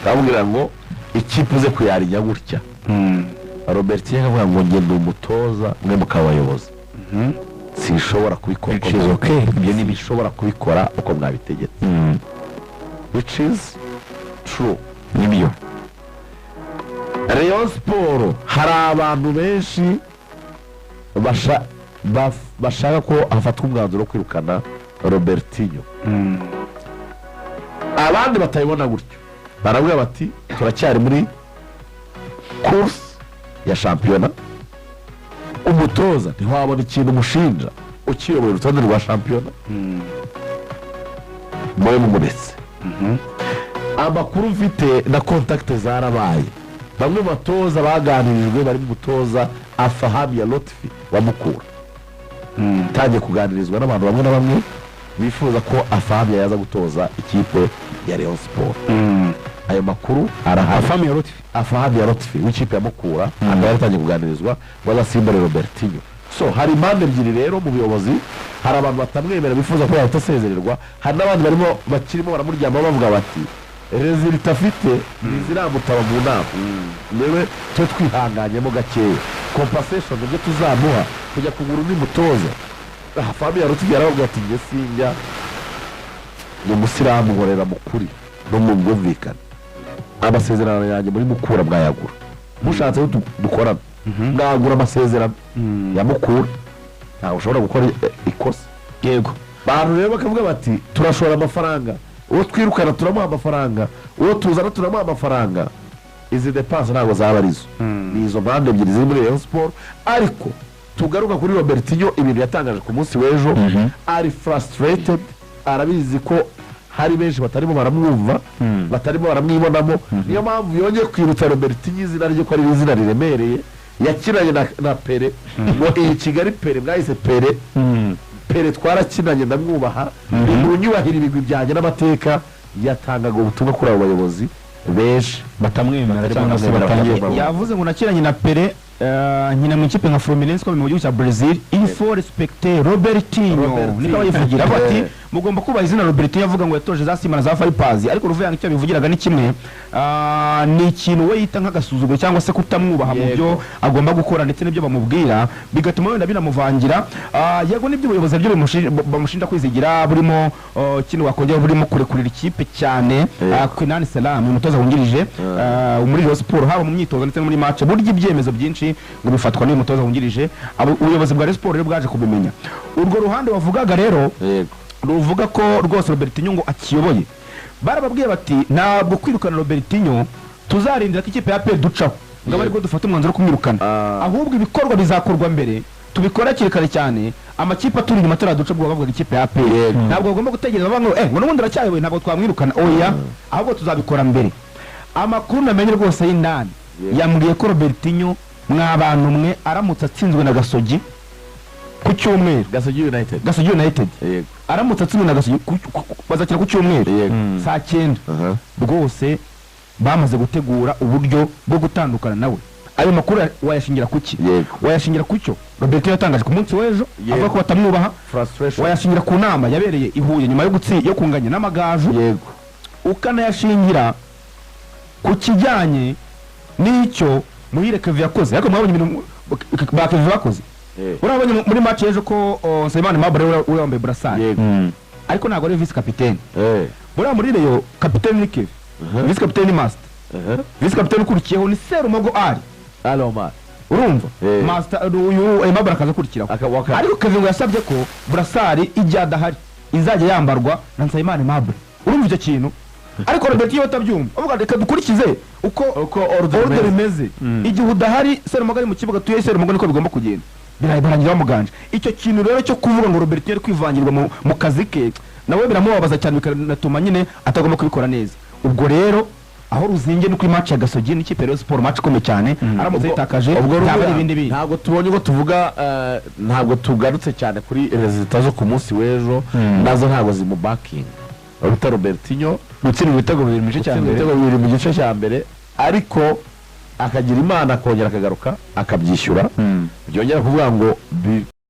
Akamubwira ngo ikipe uze kuyarinya gutya. Robertinho akavuga ngo njye ndi umutoza, mwe mukaba abayobozi, sinshobora kubikora uko Which is okay. Ibyo ntibishobora kubikora uko mwabitegetse, which is true. Nibyo. Rayon Sport, hari abantu benshi bashaka ko hafatwa umwanzuro wo kwirukana Robertinho. Abandi batabibona gutyo baravuga bati turacyari muri course ya shampiyona, umutoza ntiwabona ikintu umushinja ukiyoboye urutonde rwa shampiyona, mube mumuretse. Amakuru mfite na contact zarabaye, bamwe mu batoza baganirijwe barimo umutoza Afahmia Lotfi wa Mukura. Utangiye kuganirizwa n'abantu bamwe na bamwe bifuza ko Afahmia yaza gutoza ikipe ya Rayon Sport. Ayo makuru arahari. Afahmia Lotfi. Afahmia Lotfi w'ikipe ya Mukura akaba yaratangiye kuganirizwa ngo azasimbure Robertinho. So hari impande ebyiri rero mu buyobozi: hari abantu batamwemera, bifuza ko yahita asezererwa, hari n'abandi barimo bakirimo baramuryamaho, bavuga bati résultats afite ntiziramutaba mu nama, yewe tube twihanganyemo gakeya, compensation ibyo tuzamuha kujya kugura undi mutoza. Afahmia Lotfi yarababwira ati njye sinjya, ni umusilamu, nkorera mu kuri no mu bwumvikane, amasezerano yanjye muri Mukura mwayagura mushatse ko dukorana, mwagura amasezerano ya Mukura, ntabwo ushobora gukora ikosa. Bantu rero bakavuga bati turashora amafaranga, uwo twirukana turamuha amafaranga, uwo tuzana turamuha amafaranga, izi dépenses ntabwo zaba arizo. Ni izo mpande ebyiri ziri muri Rayon Sport. Ariko tugaruka kuri Robertinho, ibintu yatangaje ku munsi w'ejo, ari frustrated, arabizi ko hari benshi batarimo baramwumva, batarimo baramwibonamo. Niyo mpamvu yongeye kwibutsa Robertinho izina rye, ko ari izina riremereye, yakinanye na Pele, ngo iyi Kigali Pele mwahise Pele, Pele twarakinanye, ndamwubaha, unyubahira ibigwi byanjye n'amateka. Yatangaga ubutumwa kuri abo bayobozi benshi batamwemera batarimo cyangwa se baramwemera, batangiye batamwemera. Yavuze ngo nakiranye na Pele, nkina mu ikipe nka Fluminense ikomeye mu gihugu cya Brazil, il faut respecter Robertinho. Robertinho. Niko abayivugira, avuga ati mugomba kubaha izina Robertinho. Avuga ngo yatoje za Simba na za Vipers, ariko Ruvuyanga icyo yabivugiraga ni kimwe. Ni ikintu we yita nk'agasuzuguro cyangwa se kutamwubaha mu byo agomba gukora ndetse n'ibyo bamubwira, bigatuma wenda binamuvangira. Yego, n'ibyo ubuyobozi byo bamushinja kwizigira burimo, kino wakongera burimo kurekurira ikipe cyane. Quinani Salam, umutoza wungirije muri Rayon Sport, haba mu myitozo ndetse no muri match, burya ibyemezo byinshi ngo bifatwa n'uyu mutoza wungirije. Ubuyobozi bwa Rayon Sport rero bwaje kubimenya. Urwo ruhande wavugaga rero ruvuga ko rwose Robertinho ngo akiyoboye, barababwiye bati ntabwo kwirukana Robertinho tuzarindira ko ikipe ya APR ducaho ngo abe aribwo dufate umwanzuro wo kumwirukana, ahubwo ibikorwa bizakorwa mbere, tubikora hakiri kare cyane, amakipe aturi inyuma ataraduca. Ubwo bavugaga ikipe ya APR. Ntabwo bagomba gutegereza bavuga ngo n'ubundi aracyayoboye, ntabwo twamwirukana, oya, ahubwo tuzabikora mbere. Amakuru namenye rwose y'indani yambwiye ko Robertinho, mwa bantu mwe, aramutse atsinzwe na Gasogi ku cyumweru, Gasogi United. Gasogi United, aramutse atsinzwe na Gasogi bazakina ku cyumweru saa 9, rwose bamaze gutegura uburyo bwo gutandukana nawe. Ayo makuru wayashingira ku ki? Wayashingira ku cyo Roberto yatangaje ku munsi w'ejo, avuga ko batamwubaha. Frustration. Wayashingira ku nama yabereye i Huye nyuma yo kunganya n'Amagaju, ukanayashingira ku kijyanye n'icyo Muhire Kevin yakoze. Ariko mwabonye ibintu ba Kevin bakoze? Urabonye muri match y'ejo ko Nsabimana Aimable uri wambaye brassard, ariko ntabwo ari vice capitaine. Buriya muri Rayon kapitene ni Kevin, vice capitaine ni Master, vice capitaine ukurikiyeho ni Serumogo Ali. Aloma. Urumva? Eh. Master, uyu Aimable akaza akurikiraho. Ariko Kevin ngo yasabye ko brassard ijya adahari izajya yambarwa na Nsabimana Aimable. Urumva icyo kintu? Ariko Robert iyo atabyumva, avuga reka dukurikize uko uko order order imeze. imeze, igihe udahari Serumogo ari mu kibuga, tuye Serumogo, niko bigomba kugenda. Birarangira bamuganje. Icyo kintu rero cyo kuvuga ngo Robert ari kwivangirwa mu kazi ke, nawe biramubabaza cyane, bikanatuma nyine atagomba kubikora neza. Ubwo rero aho ruzingiye ni kuri match ya Gasogi n'ikipe ya Rayon Sport, match ikomeye cyane. Aramutse yitakaje Ubwo byaba ari Rubura, ibindi bindi. Ntabwo tubonye uko tuvuga, ntabwo tugarutse cyane kuri résultats zo ku munsi w'ejo, nazo ntabwo zimubakinga Ruta Robertinho. Gutsinda ibitego bibiri mu gice cya gutsinda mbere, ibitego bibiri mu gice cya mbere, ariko akagira Imana akongera akagaruka akabyishyura, byongera kuvuga ngo